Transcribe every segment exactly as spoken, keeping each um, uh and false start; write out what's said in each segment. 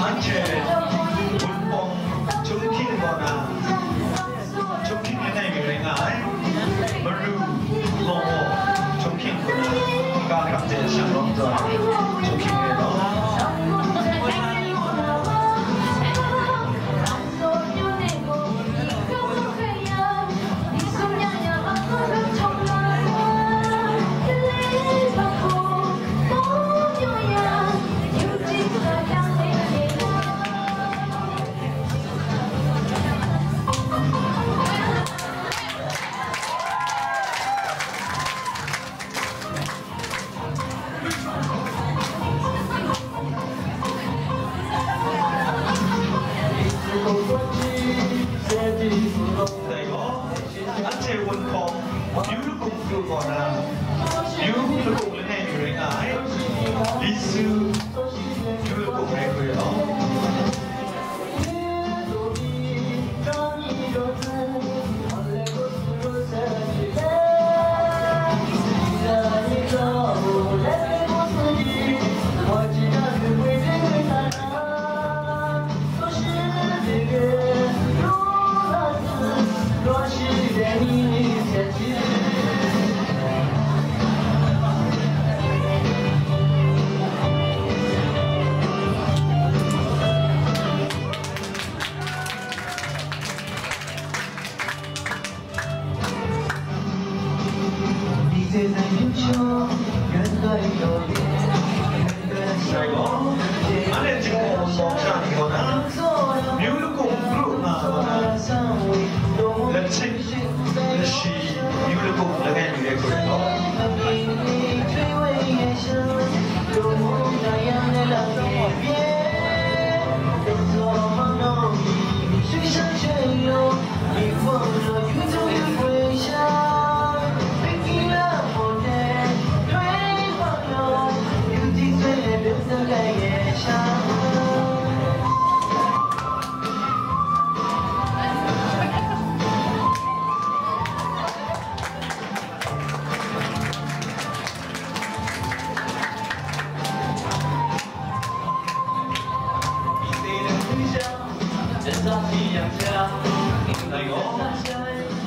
Anhte Wunpawng Chunghkin kaw na, Chunghkin langai mi rai nga ai. Maru Law Chunghkin kaw na, ga hkrap hte shanglawm tawn Chunghkin rai law. Dai gaw, anhte Wunpawng Myu Lakum Pru kaw na, Myu Lakum langai mi rai nga ai, Lisu Myu Lakum rai hkoi law. Sai gaw, anhte Jinghpaw Wunpawng sha ni kaw na, Myu Lakum Pru nga ai kaw na, lachyip, lashi, Myu Lakum langai mi rai hkoi law.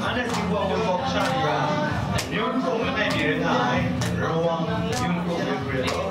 Anhte Jinghpaw Wunpawng sha ni a, Myu Lakum langai mi rai nga ai, Rawang Myu Lakum rai hkoi law.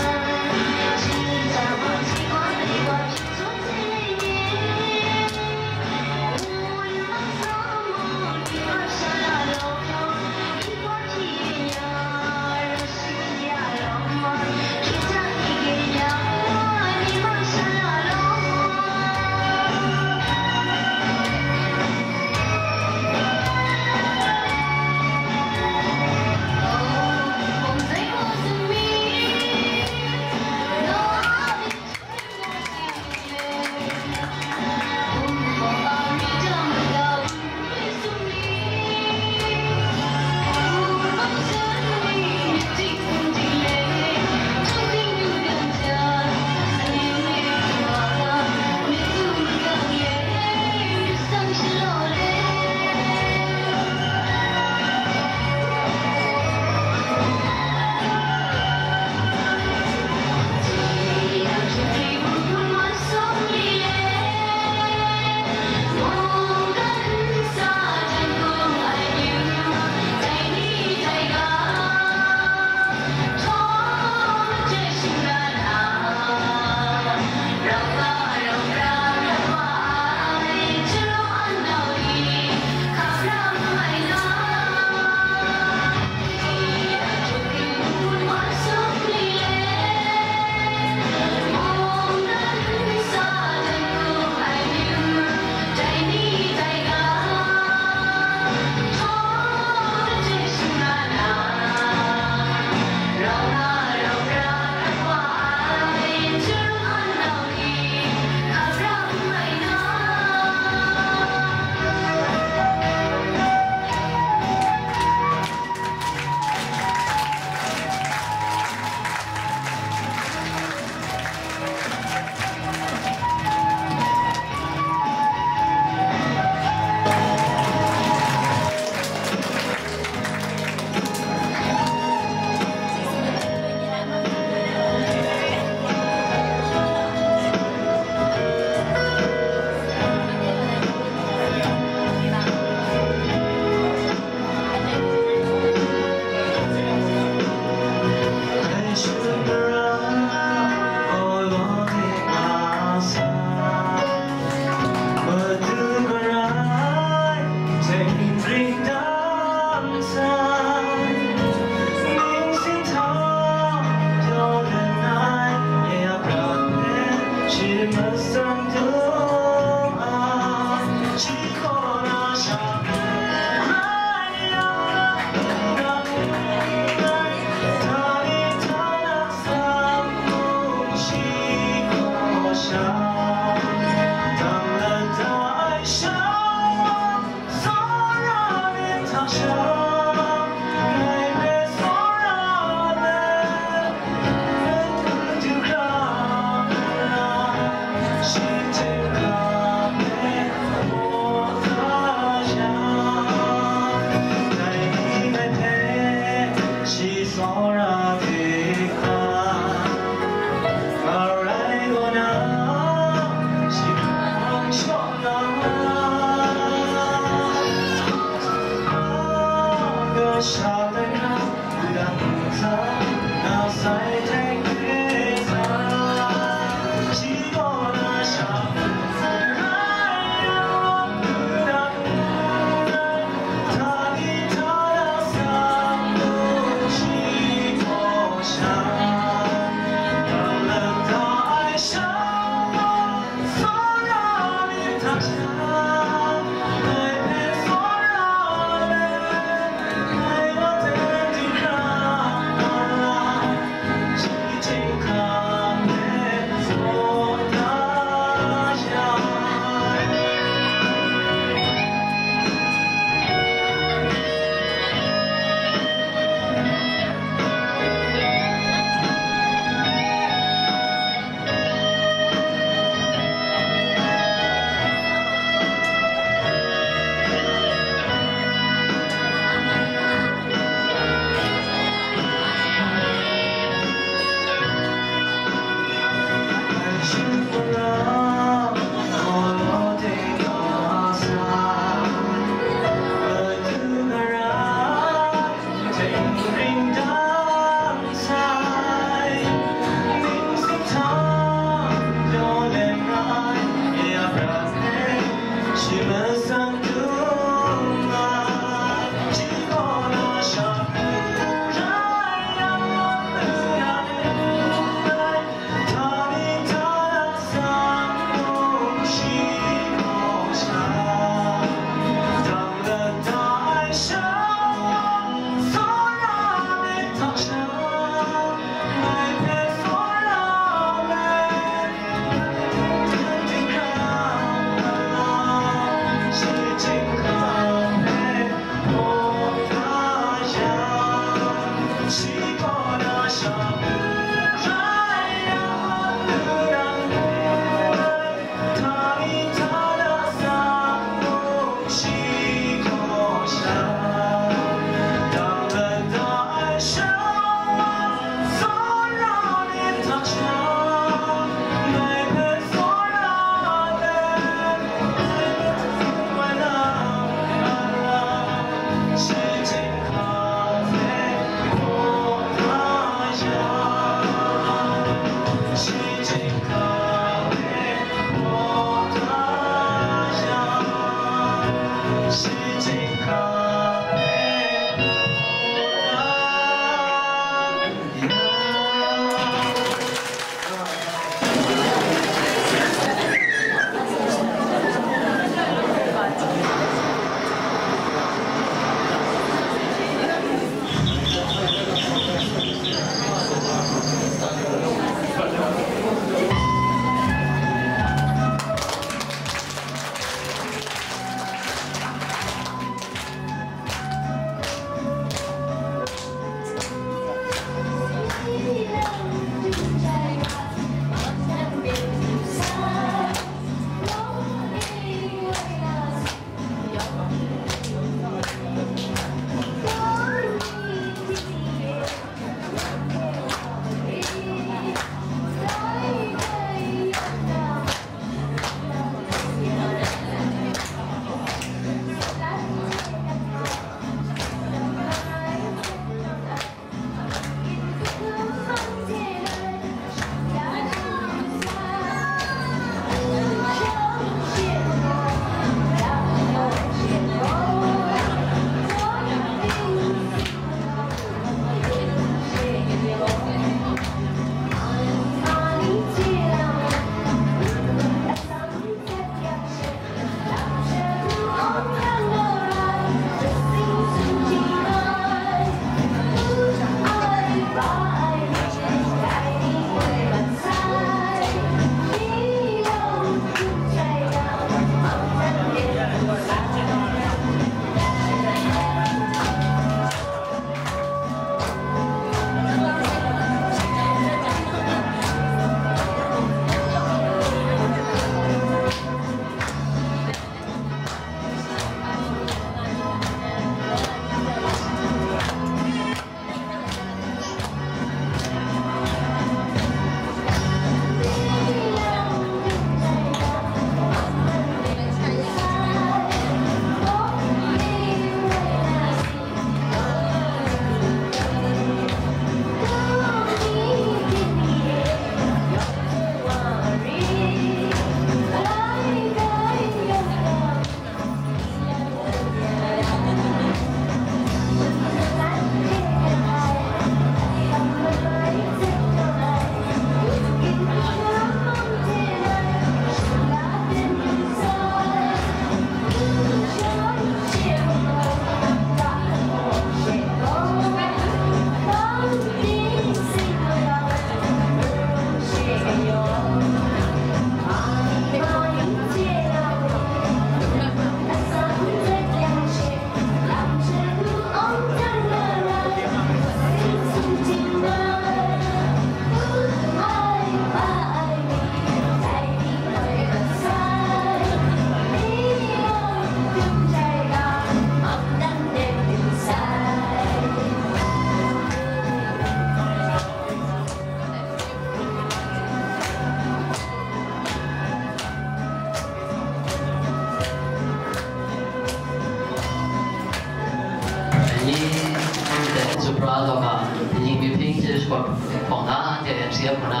Alawka, ning myi hping chyeju shagun hpawng na, anhte M C F hku na,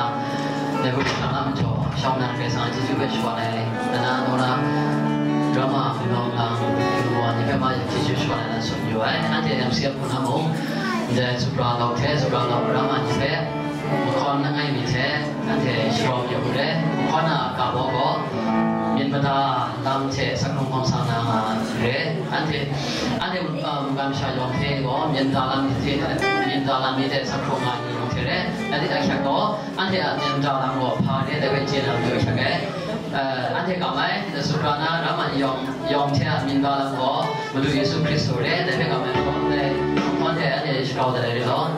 dai hku hpang na majaw, shawng nnan Karai Kasang a chyeju hpe shagun ai, nna nau na, drama hpang na, lungwa ni hpe ma chyeju shagun ai na tsun yu ai. Anhte M C F hku na mung, ndai supra lawk hte, supra lawk drama ni hpe, mahkawn langai mi hte, anhte sharawng yu re, mahkawn a ga baw gaw, myit mada lam hte, sak hkrung hkawm sa na nga re, anhte, anhte, uh, mungkan masha yawng hte gaw, myit mada lam hte, myit mada lam mi hte sak hkrung nga ni yawng hte re, anhte ahkyak gaw, anhte a myit mada lam gaw hpa re, dai hpe chye na matu ahkyak ai. Uh, anhte kam ai, supra na, drama ni yawng, yawng hte a myit mada lam gaw, Madu Yesu Hkristu re, dai hpe kam ai, anhte, anhte shagrau dat ai re law.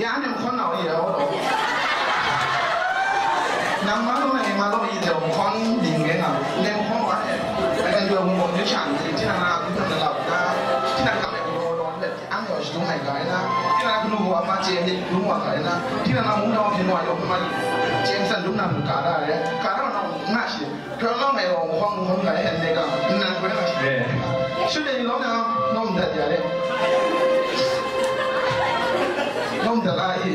Ya nem hkawn nau ye, o. Nang ma lo na, ma lo i de hkawn ding nge nga. Nem hkawn wa e. Ai kan yo mo ni chan, ti na na, ti na la, ti na ka me mo lo le. Ang yaw shadung ai ga ai na, tinang hkanu wa ma chye myit dum wa ga ai na, tinang a mungdan hpyen wa yawng ma chye nsan dum na mu ka da ai, ka rau na nga shi, hkra long ai wa hkawng hkawng ga ai hten de ga, nnan goi nga shi. Eh. Shu de long na, long dat ya le. Long dat la i.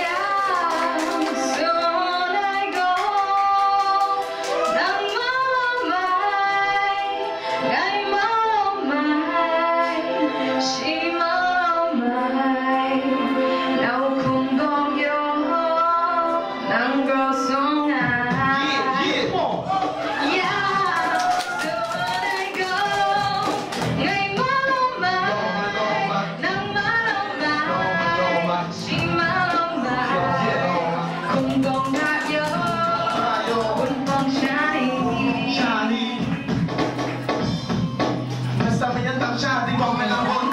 Ya, so lai go, nang ma long mai. Ngai ma mai, shi ma mai, nau hkum gawng yaw, nang gaw sung ai. Ya, so ai gaw, ngai ma mai, nang ma mai. Shi ma long mai, hkum gawng ga yaw, wunpawng sha ni. Sha ni. Masa mayan tang sha di bawng me lang bawng.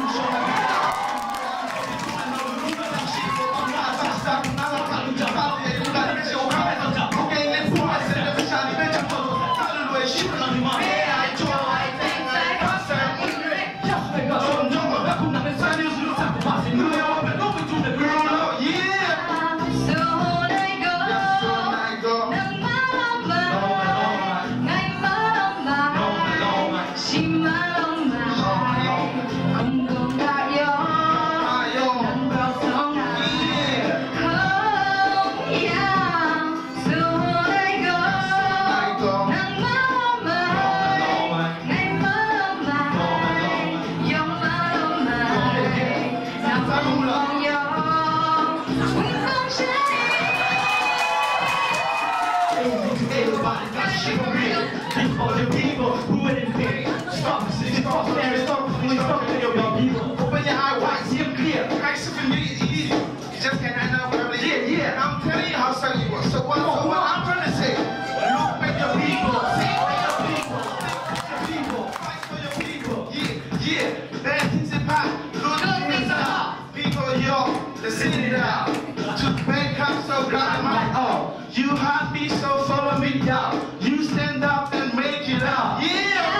All the people who were in pain, stop, stop, stop, stop, stop, your people. Open your eye wide, see 'em clear. Christ is in me, easy. You just can't hide out forever. Yeah, yeah. I'm telling you how sad it was. So what, so what I'm trying to say, look at your people, think at your people, think at your people, fight for your people. Yeah, yeah. Bad things in past, good things in past. People, yo, the city down. To wake up so glad my own. You have me so follow me down. You stand up and make it out. Yeah.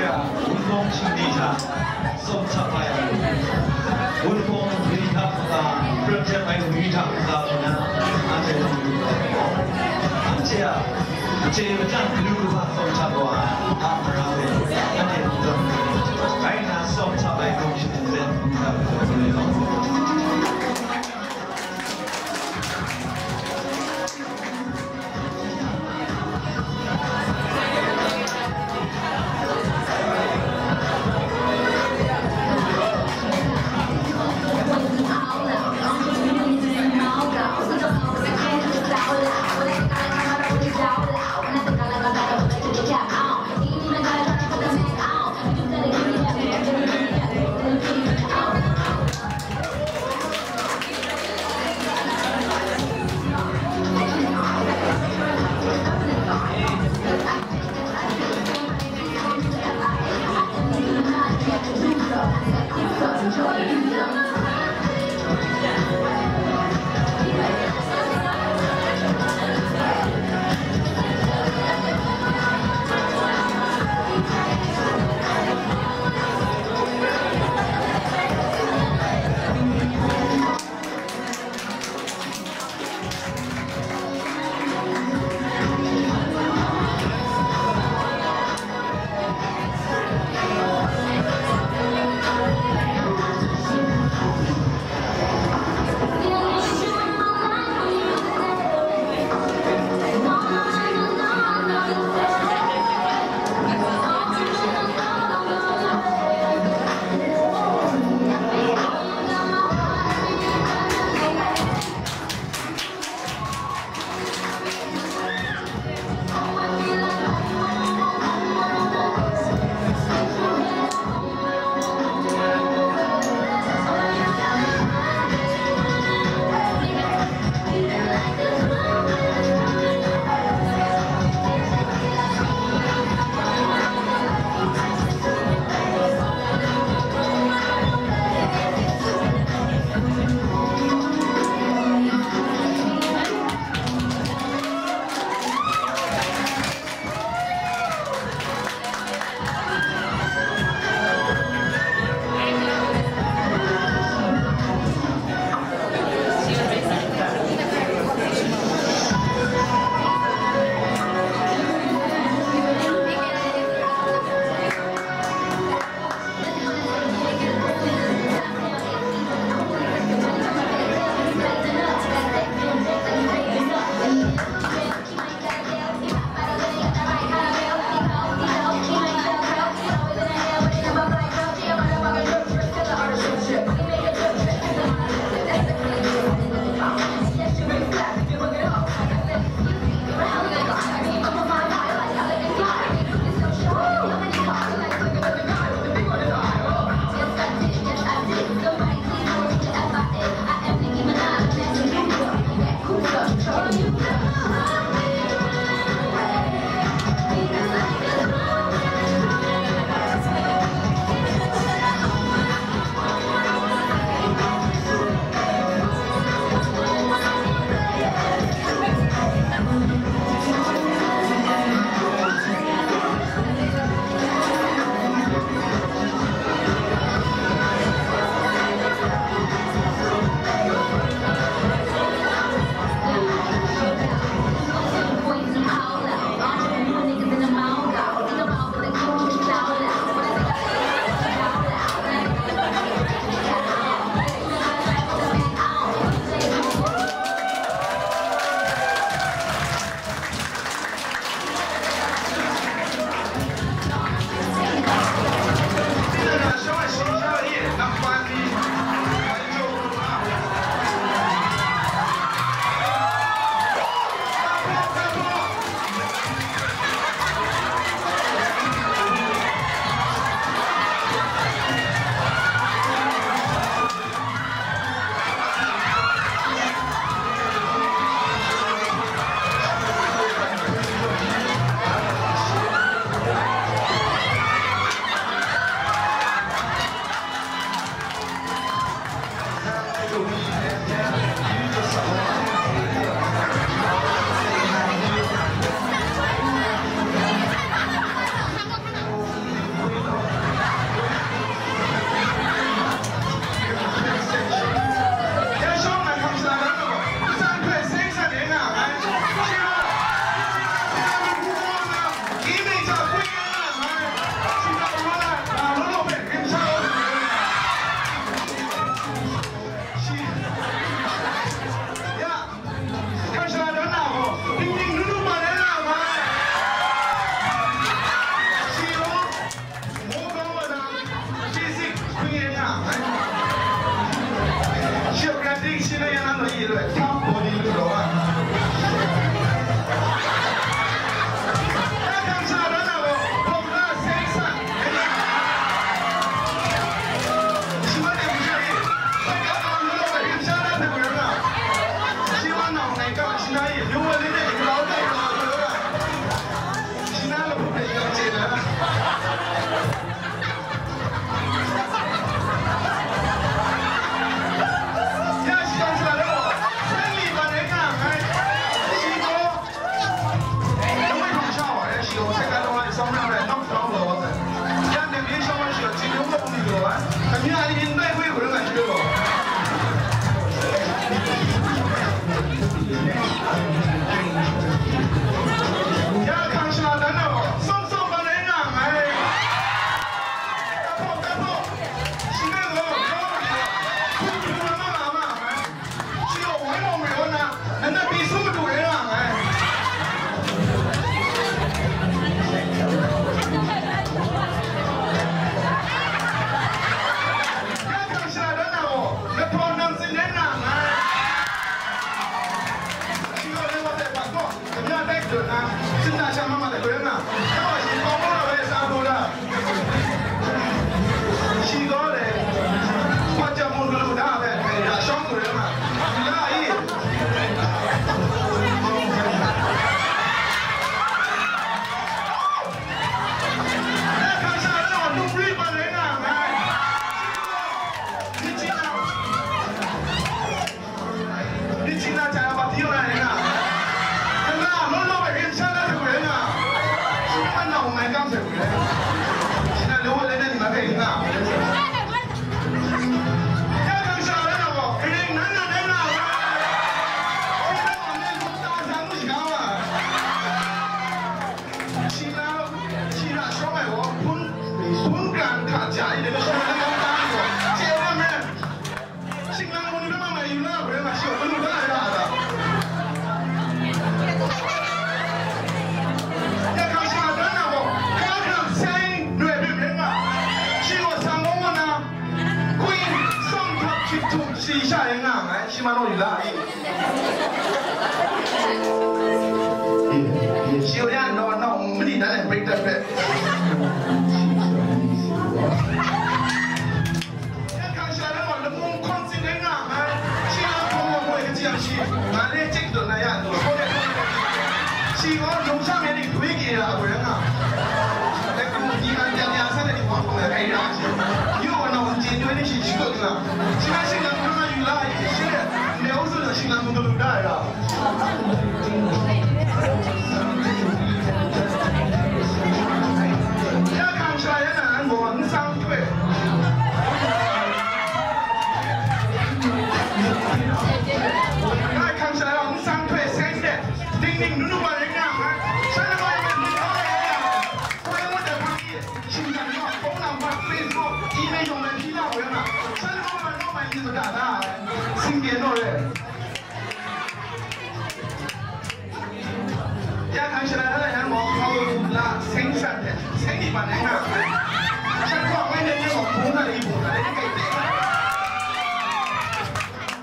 Wunpawng shingni hta tsawm hta ai, wunpawng ni hta hkra, prep jep ai ni hta hkra nna, anhte hkrum lu ai gaw, anhte a chye machyan galu kaba tsawm hta gaw a, a mara e, anhte hkrum lu ai. Rai nna, tsawm hta ai gawng shingni hpe hkrum lu ai gaw, Body lu, top body lu lo a. Ya hkang sha dan na gaw, hpawk la seng san. Shi ma de mu sha i, sai ka ma lu lo, hpawk sha dan na gaw na. Shi ma nau nai ka, shi na i, yu wa li ne, yu lau dai lo, lo la. Shi na lo, hpawk de yu che la. Ya shi gaw sha law, Stanley ban e nga nngai. Shi gaw, Lungwi hpang sha wa e, shi gaw, sai ka law ai, tsawmra rai, nawk daw law wa sai. Ya nem yin shawng wa shi gaw, jin yawng gaw bungli law wa. Kamya ni yin bai hui hkru nga shi law. Ya hkang sha dan na gaw, sawng sawng ban e nga nngai. Ka hpaw, ka hpaw. Shi gaw, gaw, gaw, hpung hpung ma ma ma ma. Shi gaw woi mawng re wa na, na na pyi sum madu re nga nngai. Ya hkang sha dan na gaw, na htaw nang tsin ren nga nngai. Shi gaw leng wa dai hpa gaw, kamya dai dun na, tsin na sha ma ma dai goi nga. Ya wa shi hpaw gaw na woi sa du la. Shi gaw le, hpa jam mun galu da hpe, ya shawng galu ma, la i. Ya hkang sha na gaw, lungri ban rai nga nngai. Shi gaw, ni chyi na, Ni chyi na jai a, ma di wa ai na. Ka na, law law ai, rim sha na hte gwi na. Shi na na wun mai kam hte gwi. Shi na law law ai na ni ma kai na. Ya hkang sha ai na gaw, kaning nan nan ai na. Shi na gaw, ne lung ta sa mu shiga wa. Shi na, shi na shawng ai gaw, hpun, hpun kran hta ja i de, shawng ai na gaw, ta ni gaw. Chye wa me. Shinglang mung ni hpe ma mai yu na, hpe ma shi gaw, galu da ai ra ai ra. Ya hkang sha dan na gaw, ka hkang sai noi hpe ren nga. Shi gaw sang mung wa na, Queen, sawng hkap hkyit htum shi sha e nga nngai, shi ma naw yu la ai. Shi gaw ya naw, naw, mani dan e break that back. Ya hkang sha na gaw, lamu hkawng tsin rai nga ai, shi na hkawng wa moi kaji yang shi, nga le chye kadawn na ya, lu hkawng e hkawng e, shi gaw lung sha me ni dwi kaya a goi nga. Dai hku ni man pyan ya sa de ni hkawng hkawng e rai ra shi. Yu wa na wun chye doi ni shi shi kaw nga. Shi na shi na hkawng na yu la ai, shi le, ne u su na shi na mu galu da ai ra. Ya hkang sha ya na, an gaw nsang htoi. Ya hkang sha ya nsang htoi seng de, ding ding nu nu wa ring na, sha na wa ring na, sha na wa ring na, phone number, Facebook, email yawng mai hpyi na wa ring na, sha na wa ring na, sing pyi naw re. Ya hkang sha na la yang gaw, hkau la seng sat hte, seng ni ban ai nga. Shan hkawk ngai de ni gaw, hpung na i hpung na de ni kai de.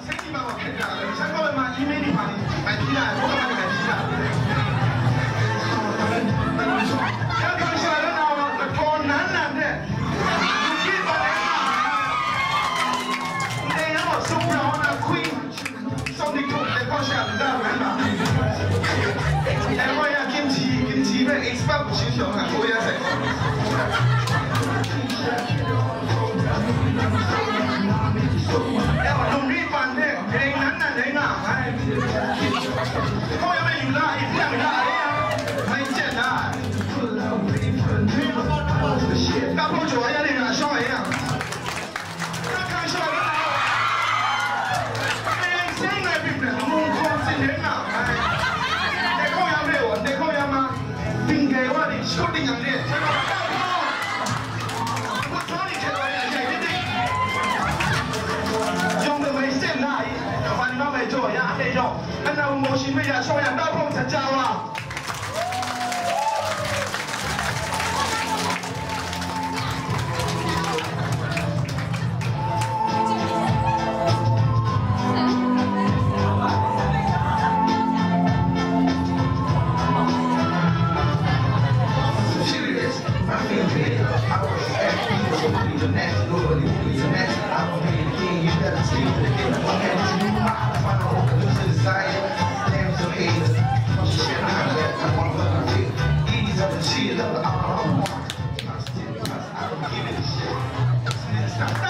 Seng ni ban gaw hkrit ga ai, shan hkawk ma i me ni ma ni, mai hpyi na ai, hkawk ma ni mai hpyi na. Ya hkang sha na la gaw, lahtaw nan nan de, hkrit ban ai nga. Ndai yang gaw, Supra Honda Queen. Sawng ni hkrum de hkaw sha n da rai ma. Dai gaw ya, kimchi, kimchi hpe expert shin taw na, ko ya sai. Ya, lungri pan hte, greng nan nan rai nga ai. Hkaw ya mai yu la, i hpyi yang la ai ya. Mai chyen la. Ka hpaw jaw ya le na, shawng ai ya. The next, nobody will be the next. I'm gonna be the king, you better see the king. I'm gonna be the king, I'm gonna be the king. Ease up and chill up, I'm on. Stop, stop, stop.